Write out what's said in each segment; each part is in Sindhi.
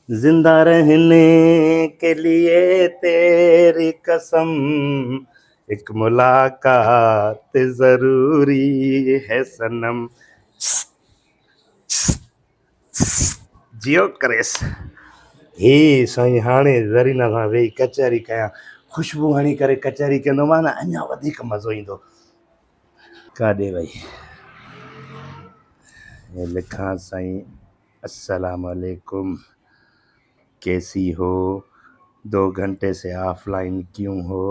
زنده رهني ڪي ليي تيري قسم هڪ ملاقات ضروري هي صنم جيو ڪريس هي سائين هاڻي زرينا سان ويهي ڪچهري ڪيان خوشبو هڻي ڪري ڪچهري ڪندومان نه اڃا وڌيڪ مزو ايندو ڪاڏي وئي هي لکان سائين السلام عليڪم ڪيسي هو دو گهنٽي سي آف لائن ڪيون هو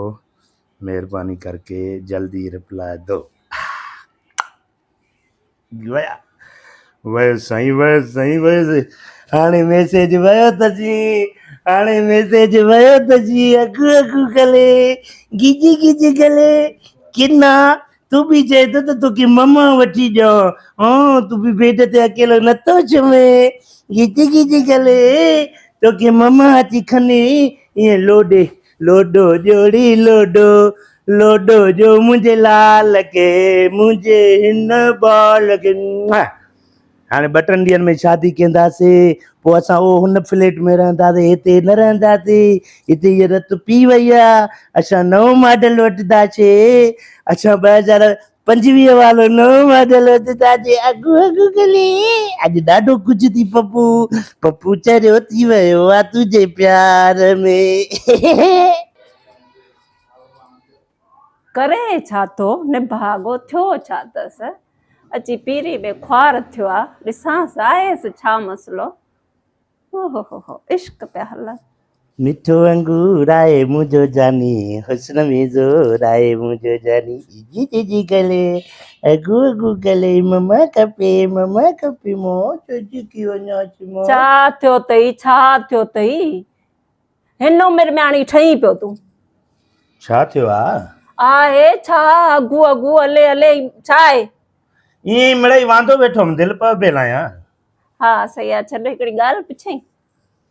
مهرباني ڪر ڪي جلدي رپلاء دو ويا ويو سائين ويو سائين ويو هاڻي ميسيج ويو ته جي هاڻي ميسيج ويو ته جي اگو اگو گلي گجي گجي گلي ڪنا تون به چئي ٿو ته توکي مما وٺي ڏيان ها تون به بيڊ تي اڪيلو نٿو سمهين گچي گچي گلي توکي مما اچي کني ائين لوڏي لوڏو جوڙي لوڏو لوڏو جو منهنجي لال کي منهنجي هن بال کي هاڻي ٻه ٽن ڏينهن ۾ شادي ڪنداسي پوء اسان اهو هن فليٽ ۾ رهنداسي هتي نه رهنداسي هتي هيء رت پي وئي آ اسان نئون ماڊل وٺنداسي اسان 2025 وارو نئون ماڊل وٺنداسي اگو اگو گلي اڄ ڏاڍو خوش ٿي پپو پپو چريو ٿي ويو آ تنهنجي پيار ۾. ڪري ڇا ٿو نڀاڳو ٿيو ڇا اٿس اچي پيري ۾ خوار ٿيو آ ڏسانس آهيس ڇا مسئلو اوهوهوهو عشق پيا هلن. مٺو انگور آهي منهنجو جاني حسن ۾ زور آهي منهنجو جاني جي جي جي گلي اگو اگو گلي مما کپي مما کپي مان چجڪي وڃان ٿي مان. ڇا ٿيو اٿئي ڇا ٿيو اٿئي هن عمر ۾ آڻي ٺهين پيو تون. ڇا ٿيو آ؟ آهي ڇا اگو اگو الي الي ڇا آهي؟ ائين ئي مڙئي واندو ويٺو هوم دل پئه به لايان. ها صحيح آ ڇڏ هڪڙي ڳالهه پڇئين.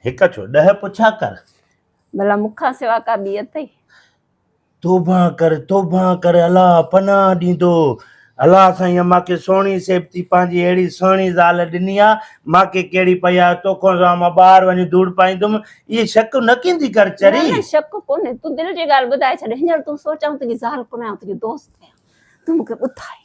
هڪ ڇو ڏهه پڇا ڪر. ڀلا مون کان سوا ڪا ٻي اٿئي؟ توبه ڪر توبه ڪر الله پناهه ڏيندو الله سائين مان کي سهڻي سيبتي پنهنجي اهڙي سهڻي زال ڏني آ مان کي ڪهڙي پئي آ توکان سوا مان ٻاهر وڃي ڌوڙ پائيندم اهي شڪ نه ڪيندي ڪر چري. نه نه شڪ ڪونهي تون دل جي ڳالهه ٻڌائي ڇڏ هينئر تون سوچ آئون تنهنجي زال ڪونه آهيان تنهنجي دوست آهيان تون مون کي ٻڌاء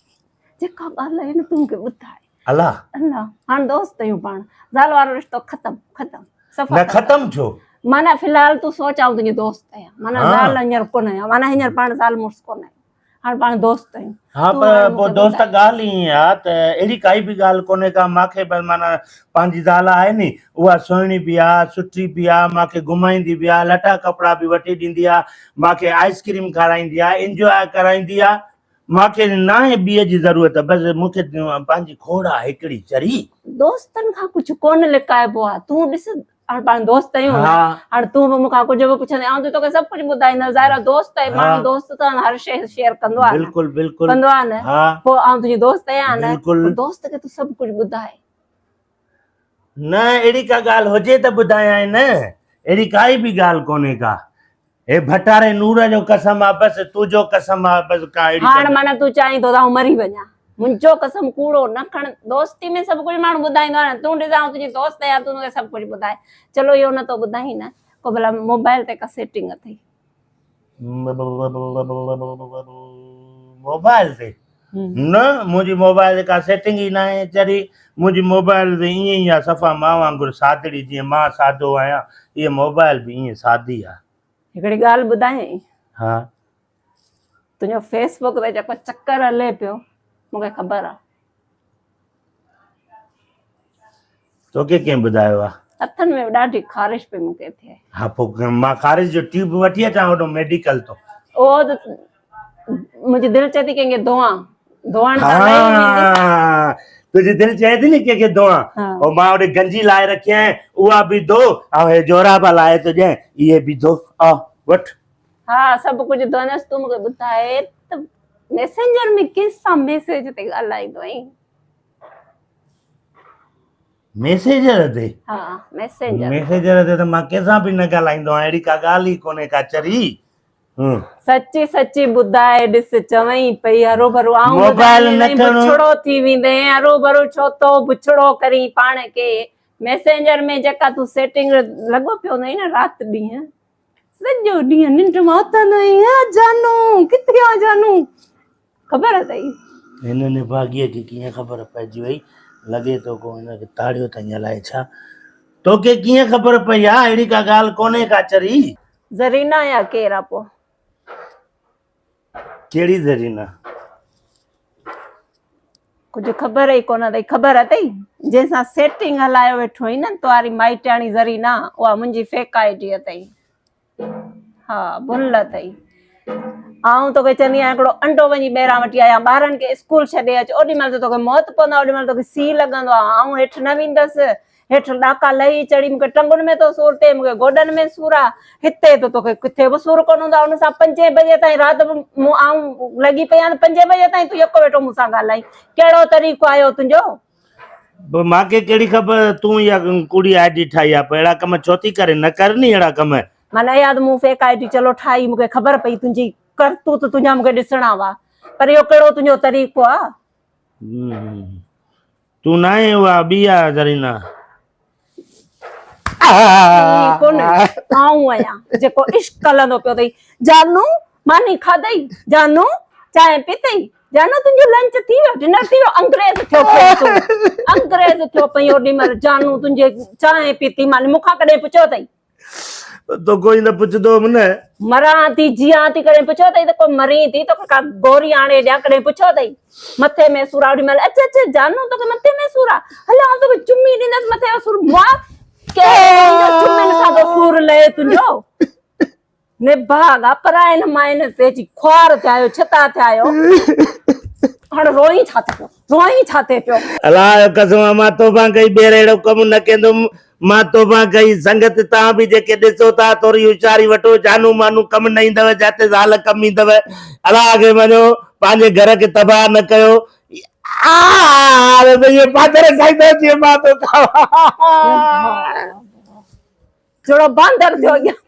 جيڪا ڳالهه آهي نه تون مون کي ٻڌاء. الله. الله هاڻ دوست آهيون پاڻ زال وارو رشتو ختم ختم صفا نه ختم ڇو؟ معنيٰ في الحال تون سوچ آئون تنهنجي دوست آهيان معنيٰ زال هينئر ڪونه آهيان معنيٰ هينئر پاڻ زال مڙس ڪونه آهيون هاڻ پاڻ دوست آهيون ها پر پوء دوست ڳالهه ائين آ ته اهڙي ڪائي به ڳالهه ڪونهي ڪا ماکي بس معنيٰ پنهنجي زال آهي ني اها سهڻي به آ سٺي به آ ماکي گهمائيندي به آ لٽا ڪپڙا به وٺي ڏيندي آ ماکي آئس ڪريم کارائيندي آ انجواء ڪرائيندي آ ماکي ناهي ٻي جي ضرورت بس مونکي پنهنجي کوڙ آ هڪڙي چري. دوستن کان ڪجهه ڪونه لڪائبو آ تون ڏس هاڻ پاڻ دوست آهيون نه هاڻ تون به مون کان ڪجهه به پڇندين آئون ته توکي سڀ ڪجهه ٻڌائيندس ظاهر آ دوست آهي ماڻهو دوست سان هر شيء شيئر ڪندو آ بلڪل بلڪل ڪندو آ نه پوء آئون تنهنجي دوست آهيان نه پوء دوست کي تون سڀ ڪجهه ٻڌاء. نه اهڙي ڪا ڳالهه هجي ته ٻڌايانء نه اهڙي ڪائي به ڳالهه ڪونهي ڪا. هي ڀٽاري نور جو قسم آ بس تنهنجو قسم آ بس ڪا اهڙي هاڻ معنيٰ تون چاهين ٿو ته آئون مري وڃان منهنجو قسم ڪوڙو نه کڻ دوستي ۾ سڀ ڪجهه ماڻهو ٻڌائيندو آهي نه تون ڏس آئون تنهنجي دوست آهيان تون مونکي سڀ ڪجهه ٻڌاء چلو اهو نه ٿو ٻڌائين نه ڪو ڀلا موبائل تي ڪا سيٽنگ اٿئي موبائل تي نه منهنجي موبائل تي ڪا سيٽنگ ئي ناهي چري منهنجي موبائل تي ائين ئي آ صفا مان وانگر سادڙي جيئن مان سادو آهيان اها موبائل به ائين سادي آ. هڪڙي ڳالهه ٻڌايائين؟ ها. تنهنجو فيس بڪ تي جيڪو چڪر هلي پيو مون کي خبر آ. توکي ڪنهن ٻڌايو آ؟ هٿن ۾ به ڏاڍي خارش پئي مون کي ٿئي. ها پوء مان خارش جو ٽيوب وٺي اچان هوڏو ميڊيڪل تون. اهو ته منهنجي دل چئي ٿي ڪنهن کي ڌوئان. ڌوئڻ سان لهي ويندي. ها تنهنجي دل چئي ٿي نه ڪنهن کي ڌوئان. او مان هوڏي گنجي لاهي رکي آهي اها به ڌو ۽ هي جورابا لاهي ٿو ڏيانء اهي به ڌو آ وٺ. ها سڀ ڪجهه ڌوئندس تون مون کي ٻڌاء ته ميسينجر ۾ ڪنهن سان ميسيج تي ڳالهائيندو آهين؟ ميسيجر تي؟ ها ميسينجر. ميسيجر تي ته مان ڪنهن سان به نه ڳالهائيندو آهيان اهڙي ڪا ڳالهه ئي ڪونهي ڪا چري. سچي سچي ٻڌاء ڏس چوين پئي هروڀرو آئون موبائل نه ٻڌائيندين کڻو. بڇڙو ٿي ويندين هروڀرو ڇو ٿو بڇڙو ڪرين پاڻ کي. ميسينجر ۾ جيڪا تون سيٽنگ لڳو پيو هوندين نه رات ڏينهن سڄو ڏينهن ننڊ مان اٿندو آهين جانو ڪٿي آ جانو خبر اٿئي. هن نڀاڳيء کي ڪيئن خبر پئجي وئي؟ لڳي ٿو ڪو هن کي تاڙيو اٿئي الائي ڇا؟ توکي ڪيئن خبر پئي آ؟ اهڙي ڪا ڳالهه ڪونهي ڪا چري. زرينا يا ڪير آ پوء؟ ڪهڙي زرينا؟ ڪجهه خبر ئي ڪونه اٿئي. خبر اٿئي جنهن سان سيٽنگ هلايو ويٺو آهين نه تواري مائٽياڻي زرينا اها منهنجي فيڪ I D اٿئي. ها ڀل اٿئي. آئون توکي چوندي آهيان هڪڙو انڊو وڃي ٻاهران وٺي آيا ٻارن کي اسڪول ڇڏي اچ اوڏي مهل ته توکي موت پوندو آهي اوڏي مهل توکي سي لڳندو آهي آئون هيٺ نه ويندس هيٺ ڏاڪا لهي چڙهي مونکي ٽنگن ۾ ٿو سور ٿئي مونکي گوڏن ۾ سور آ هتي ته توکي ڪٿي به سور ڪونه هوندو آهي ان سان پنجين بجي تائين رات به مون آئون لڳي پئي آهيان پنجين بجي تائين تون يڪو ويٺو مون سان ڳالهائين ڪهڙو طريقو آهي اهو تنهنجو؟ به مان کي ڪهڙي خبر تون اها ڪوڙي I D ٺاهي آ پر اهڙا ڪم ڇو ٿي ڪرين نه ڪر ني اهڙا ڪم. معنيٰ اها ته مون فيڪ I D چلو ٺاهي مون کي خبر پئي تنهنجي ڪرتوت تنهنجا مون کي ڏسڻا هئا پر اهو ڪهڙو تنهنجو طريقو آ. تون ناهين اها ٻي آ زرينا. ڪونه آئون آهيان جيڪو عشق هلندو پيو اٿئي جانو ماني کاڌئي جانو چانهه پيتئي جانو تنهنجو لنچ ٿي ويو ڊنر ٿي ويو انگريز ٿيو پئي تون انگريز ٿيو پئي اوڏي مهل جانو تنهنجي چانهه پيتي ماني مون کان ڪڏهن پڇيو اٿئي تو ڪوئي نه پڇندو هوم نه. مران ٿي جيان ٿي ڪڏهن پڇيو اٿئي ته ڪو مرين ٿي توکي ڪا گوري آڻي ڏيان ڪڏهن پڇيو اٿئي مٿي ۾ سور آ اوڏي مهل اچ اچ جانو توکي مٿي ۾ سور آ هل آئون توکي چمي ڏيندس مٿي جو سور مئا ڪهڙي جو چمين سان ٿو سور لهي تنهنجو نڀاڳا پرائن مائن تي اچي خوار ٿيا آهيو ڇتا ٿيا آهيو هاڻ روئين ڇا ٿي پيو روئين ڇا ٿي پيو. الله جو قسم آ مان توبه ڪئي ٻيهر اهڙو ڪم نه ڪندم مان توبه ڪئي سنگت توهان به جيڪي ڏسو ٿا ٿوري هوشياري وٺو جانو مانو ڪم نه ايندو جاتي زال ڪم ايندو الله کي مڃو پنهنجي گهر کي تباهه نه ڪيو آ پادر کائيندو جيئن مان ٿو کاوان. جهڙو باندر ٿيو اڳيان.